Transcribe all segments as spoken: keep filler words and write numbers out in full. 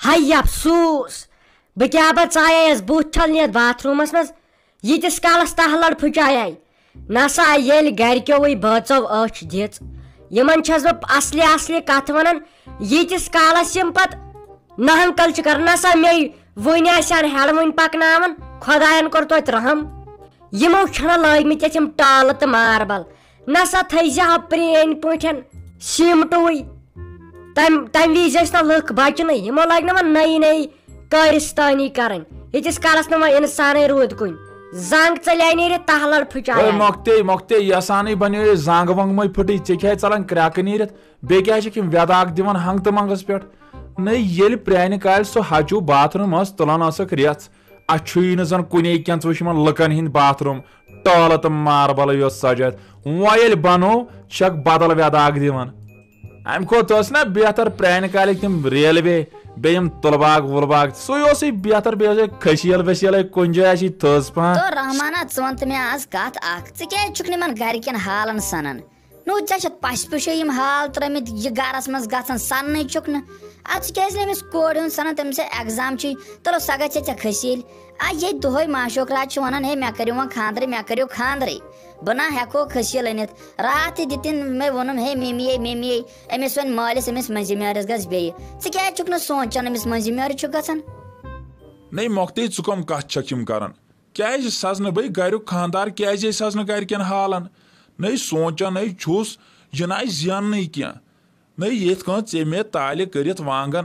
ہاے افسوس، بہٕ کیٛاہ بہٕ ژایس بُتھ چھلنہِ یتھ باتھ روٗمس منٛز، ییٖتِس کالس تہہ لڑ پھُچایے۔ نسا ییٚلہِ گرِکیوٕے بٲژو أچھ دِژ، یِمن چھس بہٕ اصلہِ اصلہِ کتھٕ ونان، ییٖتِس کالس یِم پتہٕ نہنکل چھِ کران۔ نسا مے وُنہِ آسہِ ہن ہٮ۪لہٕ وُنہِ پکناوان، خۄداین کوٚر توتہِ رحم۔ یِمو چھِنہ لٲگمٕتۍ یتھ یِم ٹالہٕ تہٕ ماربل۔ نسا تھٲیزِ ہا پرٛٲنۍ پٲٹھۍ سیٖمٹوٕے۔ تَمہِ تَمہِ وِزِ ٲسۍ نہ لُکھ بچنٕے، یِمو لٲگۍ نہ وۄنۍ نٔے نٔے کٲرِستٲنی کرٕنۍ۔ ییٖتِس کالس نہٕ وۄنۍ انسانٕے روٗد کُنہِ۔ زنگ ژَلے نیٖرِتھ تہہ لڑ پھٕچے۔ اے مۄکتے مۄکتے، یہِ ہسا نٕے بنیو یہِ زنگ ونگ مٕے پھٕٹٕے، ژےٚ کیٛاہ ژلان کرٛٮ۪کہٕ نیٖرِتھ؟ بیٚیہِ کیٛاہ چھکھ یِم وٮ۪داکھ دِوان ہنٛگتہٕ منٛگس پٮ۪ٹھ؟ نٔے ییٚلہِ پرٛانہِ کالہِ سُہ ہچوٗ باتھ روٗم ٲس تُلان ٲسکھ رٮ۪ژھ، اَتھ چھُے نہٕ زَن کُنے کینٛہہ، ژٕ وٕچھ یِمَن لُکَن ہِنٛدۍ باتھ روٗم، ٹالہٕ تہٕ ماربلٕے یوت سَجٲیِتھ۔ وۄنۍ ییٚلہِ بَنوو، چھَکھ بدل وٮ۪داکھ دِوان۔ اَمہِ کھۄتہٕ ٲس نہ بہتر پرٛانہِ کالِکۍ تِم ریلوے، بیٚیہِ یِم تُلہٕ باغ وُلہٕ باغ، سُے اوسُے بہتر۔ بیٚیہِ اوسُے کھٔسیٖل ؤسیٖلَے کُنہِ جایہِ آسہِ تھٔز پَہَن۔ تو رحمانہ، ژٕ وَن تہٕ مےٚ آز کَتھ اَکھ، ژٕ کیٛازِ چھُکھ نہٕ یِمَن گَرِکٮ۪ن حالَن سَنان؟ نو، ژےٚ چھَتھ پَژھِ پٮ۪ٹھے یِم حال ترٲمٕتۍ، یہِ گَرَس منٛز گژھان سَننٕے چھُکھ نہٕ۔ اَدٕ ژٕ کیٛازِ نہٕ أمِس کورِ ہُنٛد سَنان؟ تٔمِس ہے ایگزام چھُے، تَلو سۄ گژھِ ژےٚ کھٔسیٖلۍ۔ آ، ییٚتہِ دۄہَے معشوق راج چھُ وَنان، ہے مےٚ کٔرِو وۄنۍ خانٛدرٕے، مےٚ کٔرِو خانٛدرٕے، بہٕ نا ہٮ۪کو کھٔسیٖلۍ أنِتھ۔ راتھ تہِ دِتِن مےٚ ووٚنُن، ہے ممی، ممی، أمِس وَنہِ مٲلِس، أمِس مٔنٛزِم یٲرِس گژھِ بیٚیہِ۔ ژٕ کیٛازِ چھُکھ نہٕ سونٛچان أمِس مٔنٛزِم یٲرِس چھُ گژھان؟ نٔے مۄختٕے، ژٕ کۄم کتھ چھکھ یِم کران؟ کیازِ سزنہٕ بے گریُک خاندار؟ کیازِ سزنہٕ گرِکٮ۪ن حالن؟ نٔے سونچان نٔے چھُس، یہِ نہ آسہِ زیننٕے کینٛہہ۔ نٔے یِتھ کٔنۍ ژےٚ مےٚ تالہِ کٔرِتھ وانگن،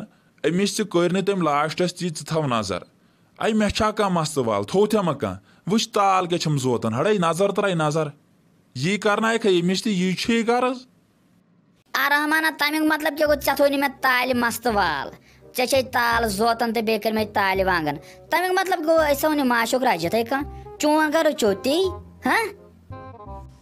أمِس تہِ کٔرۍ نہٕ تٔمۍ لاسٹس تی، ژٕ تھاو نظر۔ اے مےٚ چھا کانٛہہ مستہٕ وال؟ تھوٚو تھےٚ مہ کانٛہہ؟ وٕچھ تال کیٛاہ چھَم زوتان، ہڑے نظر ترٛاے نظر۔ یی کرنایکھے أمِس تہِ، یی چھُے غرض۔ آ رحمانہ، تمیُک مطلب کیٛاہ گوٚو؟ ژےٚ تھوٚو نہٕ مےٚ تالہِ مستہٕ وال، ژےٚ چھے تال زوتن تہٕ بیٚیہِ کٔرۍ مےٚ تالہِ وانگن۔ تمیُک مطلب گوٚو أسۍ تھاوو نہٕ معشوق راج یِتھے کٔنۍ؟ چون غرض چھُو تی؟ ہاں؟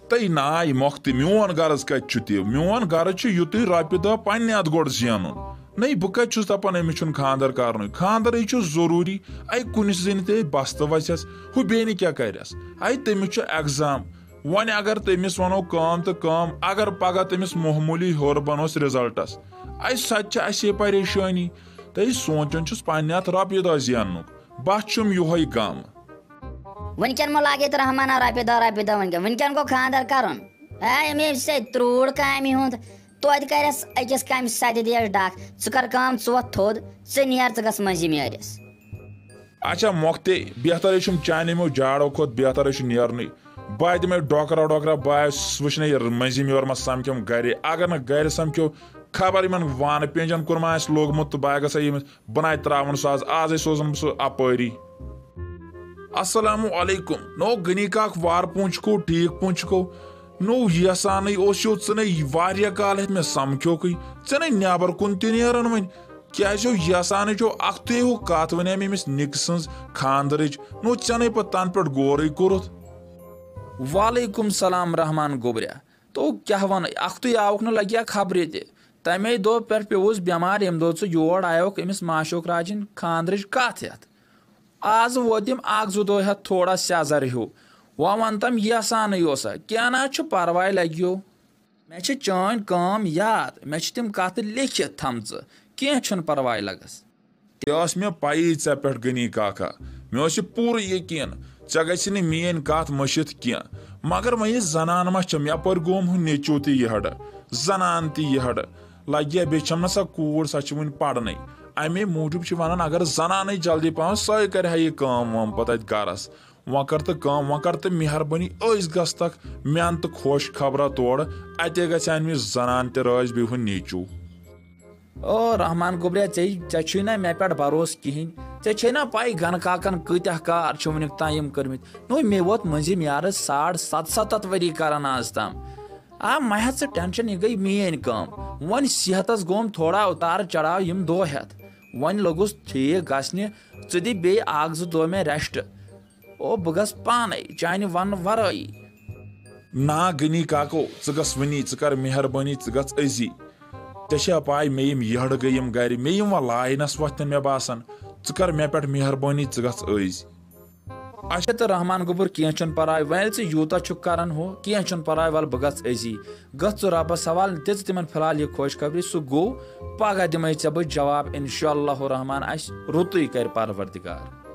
تٔے ناے مۄختہٕ، میون غرض کتہِ چھُ تہِ؟ میون غرض چھُ یُتُے رۄپیہِ دہ پننہِ اتھٕ گۄڈٕ زینُن۔ نٔے بہٕ کتہِ چھُس دپان أمِس چھُنہٕ خانٛدر کرنُے؟ خانٛدرٕے چھُ ضروٗری۔ اے کُنہِ زٔنۍ تہِ بستہٕ وسٮ۪س، ہُہ بیٚنہِ کیٛاہ کرٮ۪س؟ اے تٔمِس چھُ ایگزام۔ وۄنۍ اگر تٔمِس ونو کٲم تہٕ کٲم، اگر پگاہ تٔمِس معموٗلی ہیوٚر بنوس رِزلٹس، اے سۄ تہِ چھِ اسے پریشٲنی۔ تہٕ سونٛچان چھُس پننہِ اتھٕ رۄپیہِ دہ زیننُک، بس چھُم یُہے غم۔ وٕنکٮ۪ن مہ لاگے تہٕ رحمانہ رۄپیہِ دہ، رۄپیہِ دہ وٕنکٮ۪ن۔ وٕنکٮ۪ن گوٚو خانٛدر کرُن۔ اے، أمۍ سۭتۍ ترٛوٗڑ کامہِ ہُنٛد۔ توتہِ کرٮ۪س أکِس کامہِ سَتہِ دیس ڈکھ۔ ژٕ کر کٲم، ژٕ وۄتھ تھوٚد، ژٕ نیر، ژٕ گژھ مٔنٛزِم یٲرِس۔ اچھا مۄختٕے، بہترے چھُم چانیمو جاڑو کھۄتہٕ بہترے چھُ نیرنٕے۔ بہٕ دِمے ڈۄکرا ڈۄکرا، بہٕ آسہٕ وٕچھنے مٔنٛزِم یور ما سمکھٮ۪م گرِ۔ اگر نہٕ گرِ سمکھیو، خبر یِمن وانہٕ پینجن کُن ما آسہِ لوگمُت تہٕ بہٕ گژھے ییٚمِس بناے تراوُن سُہ آز، آزے سوزن بہٕ سُہ اپٲری۔ السلام علیکم۔ نو غنی کاک، وار پونچھکو، ٹھیک پونچھکو۔ نو یسانے اوس یو ژٕ نے واریاہ کال ہیتھ مےٚ سمکھیوکھٕے، ژٕ نے نیبر کُن تہِ نیران وۄنۍ۔ کیازِ ہو یسانے چھو اکھ تُے ہو کتھ ونے مےٚ أمِس نِکہٕ سٕنز خاندرٕچ، نو ژےٚ نے پتہٕ تنہٕ پٮ۪ٹھ غورٕے کوٚرُتھ۔ وعلیکم سلام رحمان گوبریا۔ تو کیٛاہ وَنہٕ، اَکھتُے آوُکھ نہٕ لَگہِ ہا خبرِ تہِ۔ تَمے دۄہ پٮ۪ٹھ پیوٚوُس بٮ۪مار، ییٚمہِ دۄہ ژٕ یور آیوکھ أمِس معشوق راجِنۍ خانٛدرٕچ کَتھ ہٮ۪تھ۔ آز ووت یِم اَکھ زٕ دۄہ ہٮ۪تھ تھوڑا سیٚزر ہیوٗ۔ وۄنۍ وَن تَم یہِ آسانٕے اوسا؟ کینٛہہ نہ حظ چھُ پَرواے، لَگیو۔ مےٚ چھِ چٲنۍ کٲم یاد، مےٚ چھِ تِم کَتھٕ لیکھِتھ تھَمژٕ۔ کینٛہہ چھُنہٕ پَرواے، لَگَس۔ تہِ ٲس مےٚ پَیی ژےٚ پٮ۪ٹھ غنی کاکا۔ مےٚ اوس یہِ پوٗرٕ یقیٖن ژےٚ گژھِ نہٕ میٛٲنۍ کَتھ مٔشِتھ کینٛہہ۔ مگر وۄنۍ یہِ زنان ما چھم، یپٲرۍ گوم ہُہ نیٚچو تہِ یِہڑٕ، زنان تہِ یِہڑٕ۔ لگیا بیٚیہِ چھم نہ سۄ کوٗر، سۄ چھِ وُنہِ پرنٕے۔ اَمے موٗجوٗب چھِ ونان اگر زنانٕے جلدی پہم سۄے کرِ ہا یہِ کٲم وٲم پتہٕ اتہِ گرس۔ وۄنۍ کر تہٕ کٲم، وۄنۍ کر تہٕ مہربٲنی، أسۍ گژھ تک مٮ۪ن تہٕ خۄش خبرا تورٕ۔ اتے گژھِ ہا أمِس زنان تہِ رٲزۍ، بیٚیہِ ہُہ نیٚچو۔ او رحمان گوٚبریا، ژےٚ ژےٚ چھُے نہ مےٚ پٮ۪ٹھ بھروسہٕ کِہیٖنۍ۔ ژےٚ چھے نہ پَے گَنہٕ کاکَن کۭتیٛاہ کار چھِ وٕنیُک تام یِم کٔرمٕتۍ؟ نو، مےٚ ووت مٔنٛزِم یارٕ ساڑ ستھ ستتھ ؤری کران آز تام۔ آ، مہ ہےٚ ژٕ ٹٮ۪نشن، یہِ گٔے میٛٲنۍ کٲم۔ وۄنۍ صحتس گوٚوم تھوڑا اُتار چڑاو یِم دۄہ ہٮ۪تھ۔ وۄنۍ لوٚگُس ٹھیٖک گژھنہِ۔ ژٕ دِ بیٚیہِ اکھ زٕ دۄہ مےٚ rest۔ او، بہٕ گژھٕ پانے چانہِ وننہٕ ورٲیی۔ نا غنی کاکو، ژٕ گژھ وٕنی، ژٕ کر مہربٲنی، ژٕ گژھ أزی۔ ژےٚ چھےٚ پاے مےٚ یِم یٔڑ گٔے یِم گرِ، مےٚ یِم وۄنۍ لاینس وۄتھن مےٚ باسان۔ ژٕ کر مےٚ پٮ۪ٹھ مہربٲنی، ژٕ گژھ أزۍ۔ اچھا تہٕ رحمان گوٚبُر، کینٛہہ چھُنہٕ پرواے، وۄنۍ ییٚلہِ ژٕ یوٗتاہ چھُکھ کران ہُہ، کینٛہہ چھُنہٕ پرواے، وَلہٕ بہٕ گژھٕ أزی۔ گژھ ژٕ رۄبَس حوالہٕ، دِ ژٕ تِمن فی الحال یہِ خۄشخبری، سُہ گوٚو، پگاہ دِمَے ژےٚ بہٕ جواب، انشاء اللہ الرحمن آسہِ رُتُے کرِ پروردگار۔